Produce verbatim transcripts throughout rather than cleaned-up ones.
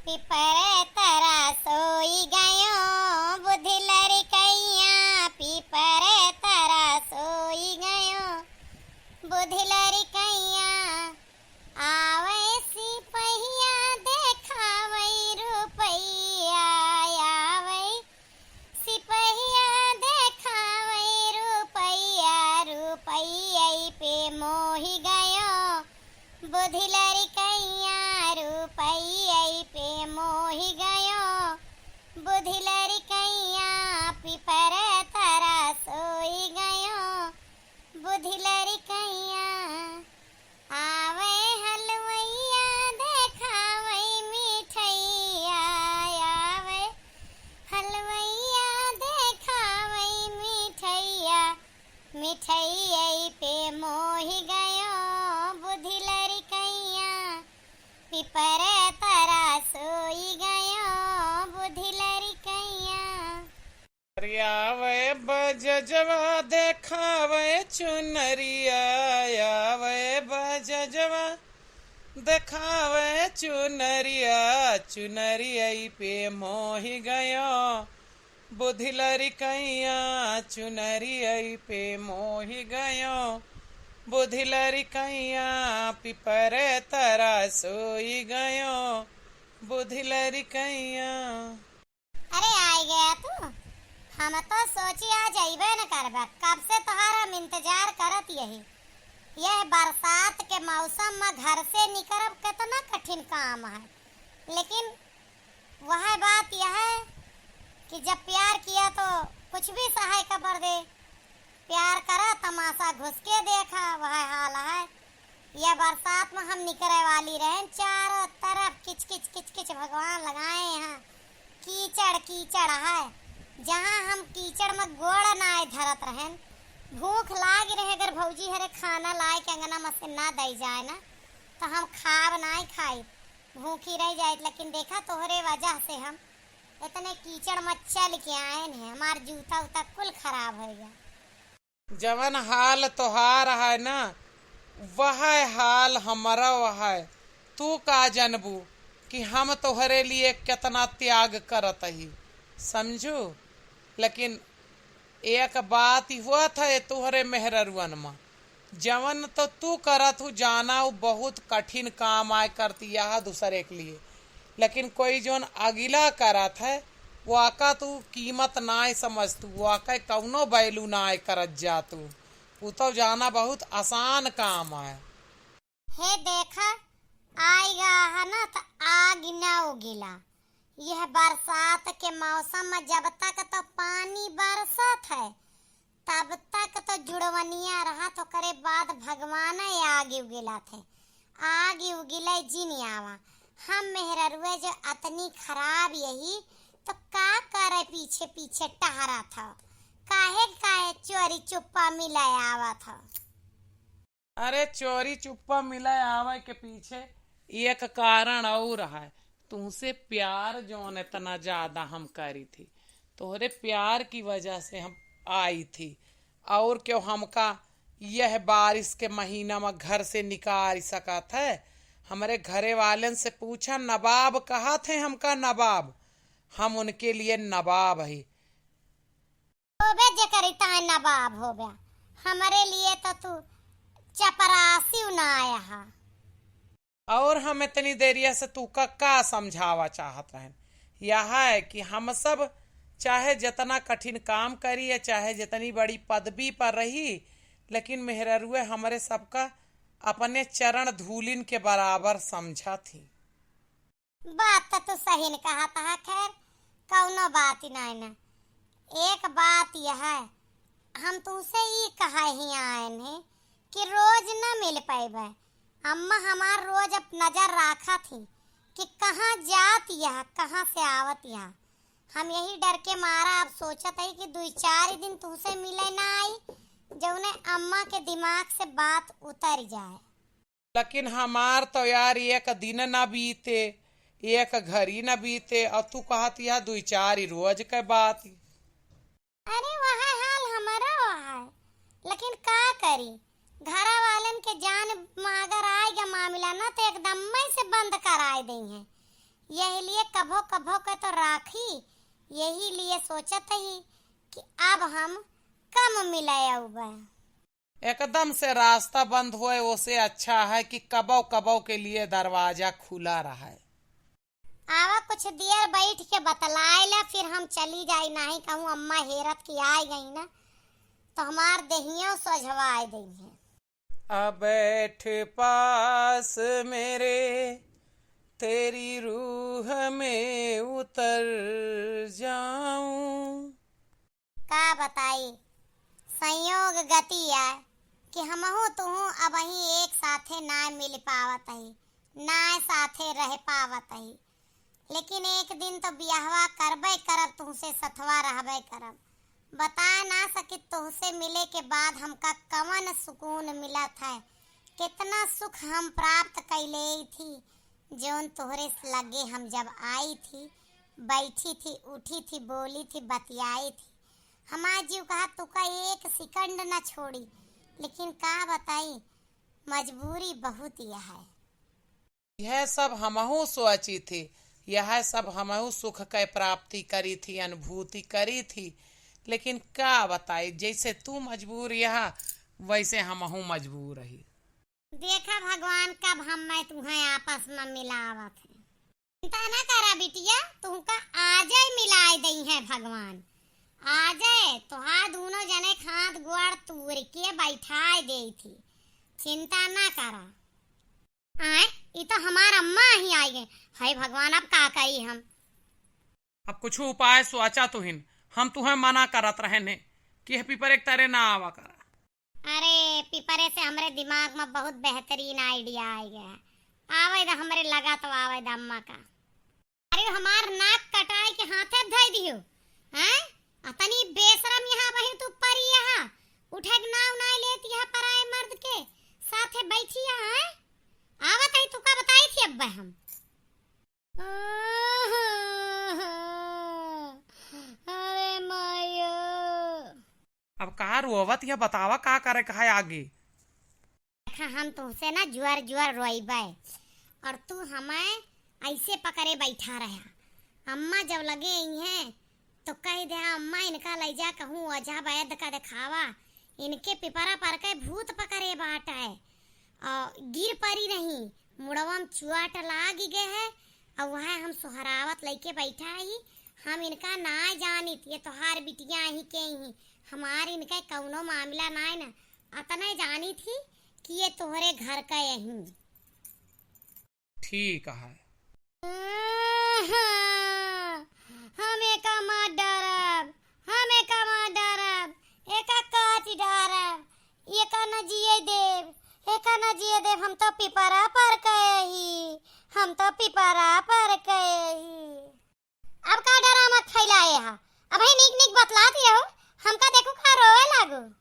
पिपर तरा सोई गयो बुधि लरिकइया, पिपर तरा सोई गयो बुधि लरिकइया। आवै सिपहिया देखावै रुपइया, आवै सिपहिया देखावै रुपइया, रुपइया पे मोहि गयो बुधि लरिकइया, रुपइया पे मोहि गयो बुधि लरिकइया। पिपर तरा सोई गयो बुधि लरिकइया। आवै हलवइया देखावै मिठइया, आवै हलवइया देखावै मिठइया, मिठइया पे मोहि गयो बुधि लरिकइया। पिपर तरा सोई गयो बुधि लरिकइया। अरे आवै बजजवा देखावै चुनरिया, आवै बजजवा देखावै चुनरिया, चुनरिया पे मोहि गयो बुधि लरिकइया, चुनरिया पे मोहि गयो बुधि लरिकइया। पिपर तरा सोई गयो बुधि लरिकइया। अरे आइ गया तू, हम तो सोची आज अइबे न करबा, कब से तोहार हम इंतजार करत यही। यह बरसात के मौसम में घर से निकलब कितना कठिन काम है, लेकिन वह बात यह है कि जब प्यार किया तो कुछ भी सहाय का पर्दे, प्यार करा तमाशा घुस के देखा, वह हाल है। यह बरसात में हम निकरे वाली रहन, चारों तरफ किचकिच किचकिच भगवान लगाए हैं, कीचड़ कीचड़ है। जहाँ हम कीचड़ में गोड़ नाय धरत रहन, भूख लाग रहे, अगर भौजी हरे खाना लाए के अंगना में से ना दई जाए ना, तो हम खाब नाय खाई, भूखी रह जाए। लेकिन देखा तोहरे वजह से हम इतने कीचड़ में चल के आएन है, हमार जूता उता कुल खराब हो गया। जवन हाल तोहार है ना, वह हाल हमरो है। तू का जनबू कि हम तोहरे लिए कितना त्याग करत ही, समझू? लेकिन एक बात होत है तोहरे मेहररुअन में, जवन तो तू करत हू जाना, उ बहुत कठिन काम आय करती यह दूसरे के लिए, लेकिन कोई जोन अगिला करत है, वाका तू कीमत नाय समझतू, वाका कौनो value नाय करत जातू। उ तो जाना बहुत आसान काम है। हे देखा, आइगा है ना त आग न उगिला। यह बरसात के मौसम में जब तक तो पानी बरसत है, तब तक तो जुड़वनिया रहत, ओकरे बाद भगवान आग उगिला थे। आग उगिले जिन आवा। हम मेहररुए जो अतनी खराब यही, तो का करे पीछे पीछे टहरत हो? काहे काहे चोरी चुप्पा मिले आवत हो? अरे चोरी चुप्पा मिले आवे के पीछे एक कारण और है। तुमसे प्यार जोन इतना ज्यादा हम करी थी, तोहरे प्यार की वजह से हम आई थी। और क्यों हमका यह बारिश के महीना में घर से निकाल सकत है? हमरे घरे वालन से पूछा, नवाब कहा थे हमका, नवाब। हम उनके लिए नवाब ही। होबे जेकरी ताय नवाब होबे, हमरे लिए तो तू चपरासी ना आया हा। और हम इतनी देरिया से तू का, का समझावा चाहत रहन? यह है कि हम सब चाहे जितना कठिन काम करी या चाहे जितनी बड़ी पदवी पर रही, लेकिन मेहररुए हमरे सबका अपने चरण धूलिन के बराबर समझा थी। बात त तू सही न कहत हा। खैर, कौनो बात ही नाय ना। एक बात यह है, हम तुमसे ई कहे ही आयन है कि रोज न मिल पैबे। अम्मा हमार रोज अब नजर राखत ही कि कहाँ जात यह, कहाँ से आवत यह। हम यही डर के मारा अब सोचत है कि दुई चार दिन तुमसे मिले ना आई, जौने अम्मा के दिमाग से बात उतर जाए। लेकिन हमार तो यार एक दिन न बीते, एक घड़ी न बीते, और तू कहत या दुई चार रोज के बात। अरे वह हाल हमारा है, लेकिन का करी, घरा वालन के जान में अगर आएगा मामला ना तो एकदम से बंद कराए देइहैं। यही लिए कभो कभो के तो राखी, यही लिए सोचत ही कि अब हम कम मिले अउबे। एकदम से रास्ता बंद होए, ओसे अच्छा है कि कबो कबो के लिए दरवाजा खुला रहे। आवा कुछ देर बैठ के बतलाए ला, फिर हम चली जाई, नाही कहूँ अम्मा हेरत की आइ गई ना, तो हमार देहियो सोझवाए देइहैं। आ बैठ पास मेरे, तेरी रूह में उतर जाऊं। का बताई, संयोग गति है कि हमहू तुहू अबही एक साथे ना मिल पावत ही, ना साथे रह पावत ही। लेकिन एक दिन तो बियाहवा करबे करब, तुहसे सथवा रहबे करब। बता ना सकित, तुहसे मिले के बाद हमका कवन सुकून मिलत है, कितना सुख हम प्राप्त कैले थी। जौन तोहरे लगे हम जब आई थी, बैठी थी, उठी थी, बोली थी, बतियाई थी, हमार जीव कहा तुका एक सेकंड न छोड़ी। लेकिन का बताई, मजबूरी बहुत यह है। यह सब हमहू सोची थी, यह सब हमहू सुख कै प्राप्ति करी थी, अनुभूति करी थी, लेकिन का बताई, जैसे तू मजबूर यहा, वैसे हमहू मजबूर ही। देखा भगवान कब हम मैं तुहें आपस में मिलावत है। चिंता ना करा बिटिया, तुमका आजे मिलाए दइहैं भगवान। आजे तोहार दूनो जने के हाथ गोड़ तूर के बैठाए देई थी। चिंता ना करा। आए, ई तो हमार अम्मा ही आइ गए। हाय भगवान, अब का करी हम? अब कुछ उपाय सोचा तुहिन, हम तुहें मना करत रहन है कि यह पीपर एक तरे ना आवा करा। अरे, पीपरे से हमरे दिमाग में बहुत बेहतरीन idea आइ गया है। आवे द हमरे लगा तो आवे द अम्मा का। अरे, हमार नाक कटाई के हाथे धोई दियो, हैं? अतनी बेशरम यहाँ बहिन तू परी यहाँ, उठे के नाव ना लेत यहाँ पराए मर्द के साथे बैठी यहाँ, हैं? आवत है तू का बताई थी अब्बे हम। अरे माया। अब का रोवत या बतावा, का करे का है आगे? देखा, हम तुहसे ना जुआर जुआर रोइबे और तू हमें ऐसे पकड़े बैठा रहा। अम्मा जब लगे आई हैं तो कह दे, "अम्मा, इनका ले जा कहूँ ओझा वैद्य का दिखावा, इनके पिपरा पर के भूत पकड़े बाटे।" और गिर परी रही, मुड़वा में चुआट लाग गए है। और वह हम सोहरावत लइके बैठा ही, हम इनका ना जानित, ये तोहार बिटिया ही के ही, हमार इनके कौनो मामला ना है ना, अतने जानित ही कि ये तोहरे घर का यही। ठीक है। हम एका मार डारब, हम एका मार डारब, एका काट डारब, एका न जिए देब, एका न जिए देब, हम तो पिपरा पर के ही, हम तो पिपरा पर के ही। अब का ड्रामा फैलाए हा? अबही नीक नीक बतलात रहो, हमका देखो का रोवे लागो।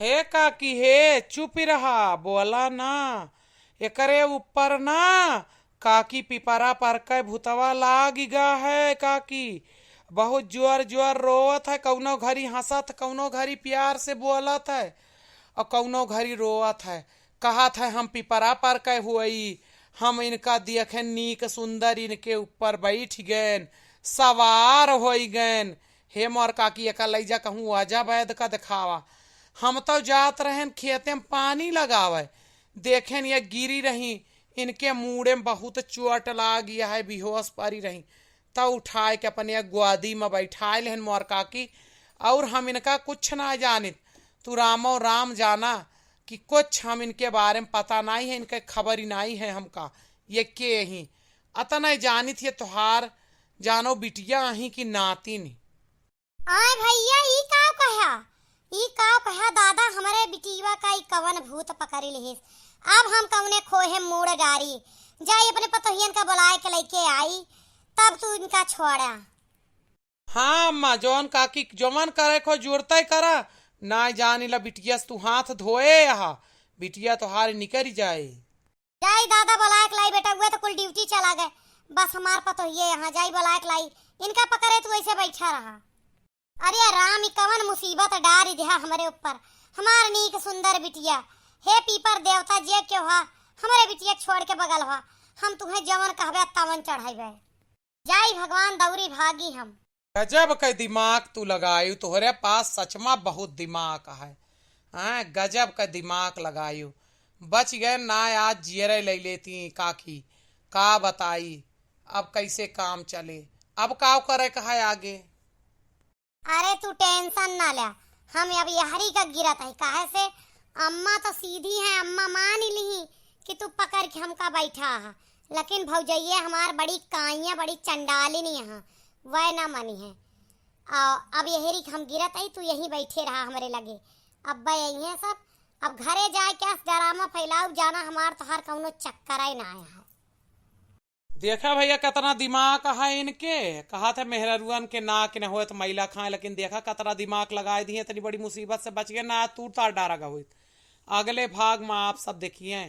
हे काकी हे, चुप रहा, बोला ना। एकरे ऊपर ना काकी पिपरा पर के भूतवा लाग गा है काकी। बहुत जोर जोर रोवत है, कौनो घरी हंसत, कौनो घरी प्यार से बोलत है और कौनो घरी रोवत है। कहत है हम पिपरा पर के हुई, हम इनका देखेन नीक सुंदर इनके ऊपर बैठ गएन, सवार होई गएन। हे मोर काकी, एका लैजा कहूँ ओझा वैद्य का देखावा। हम तो जात रहेन खेते में पानी लगावे, देखेन ये गिरी रही, इनके मूड़े में बहुत चोट लाग गया है, बेहोश परी रही। तब उठाए के अपने गोदी में बैठाए लेहन मोर काकी। और हम इनका कुछ ना जानित, तू रामो राम जाना कि कुछ हम इनके बारे में पता नहीं है, इनके खबर ही नहीं है हमका, ये के ही। अतने जानित ये तोहार जानो बिटिया अही की नातिन। आय भैया, ई का कहा? ई का कहा दादा, हमरे बिटिया का ई कवन भूत पकड़ लिहिस? अब हम कवने खोहे मूड़ डारी? जाई अपने पतोहियन का बुलाए के लइके आई, तब तू इनका छोड़ा। हाँ अम्मा, जवन काकी जवन करे को जुड़ते करा, ना जानी ला बिटिया से तू हाथ धोए यहाँ, बिटिया तोहार निकरी जाए। जाई दादा बुलाए के लाई बेटा, उहे तो कुल ड्यूटी चला गए। बस हमार पतोहिए यहाँ, जाई बुलाए के लाई। इनका पकड़े तू ऐसे बैठा रहा। अरे राम, ई कवन मुसीबत डारी दिहा हमरे ऊपर। हमार नीक सुंदर बिटिया, हे पीपर देवता जे क्यों हा, हमरे बिटिया के छोड़ के बगल हा। हम तुहें जवन कहबे तवन चढ़इबे। जाई भगवान दौरी भागी हम। गजब के दिमाग तू लगायू, तोहरे पास सच मा बहुत दिमाग है। हैं, गजब के दिमाग लगायू। बच गए ना, आज जियरे ले लेती काकी। का बताई, अब कैसे काम चले, अब का करे का है आगे। अरे तू टेंशन ना ले, हम अब यहरी का गिरत है, काहे से अम्मा तो सीधी है, अम्मा मान ही लिही कि तू पकड़ के हमका बैठा है, लेकिन भौजइये हमार बड़ी काइया, बड़ी चंडालिनी है, वह ना मनी है। आ, अब यहरी के हम गिरत है, तू यहीं बैठे रहा हमरे लगे। अब यही है सब, अब घरे जाए के ड्रामा फैलाऊ, जाना हमार तोहार कौनो चक्कर ही ना आया है। देखा भैया, कितना दिमाग है इनके। कहा था मेहररुअन के ना कि न होए तो मैला खाए, लेकिन देखा कितना दिमाग लगाए दिए, इतनी बड़ी मुसीबत से बच गए, ना तू तार डारा गए होइत। अगले भाग में आप सब देखिए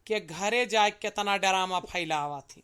कि घरे जाए कितना ड्रामा फैलावा थी।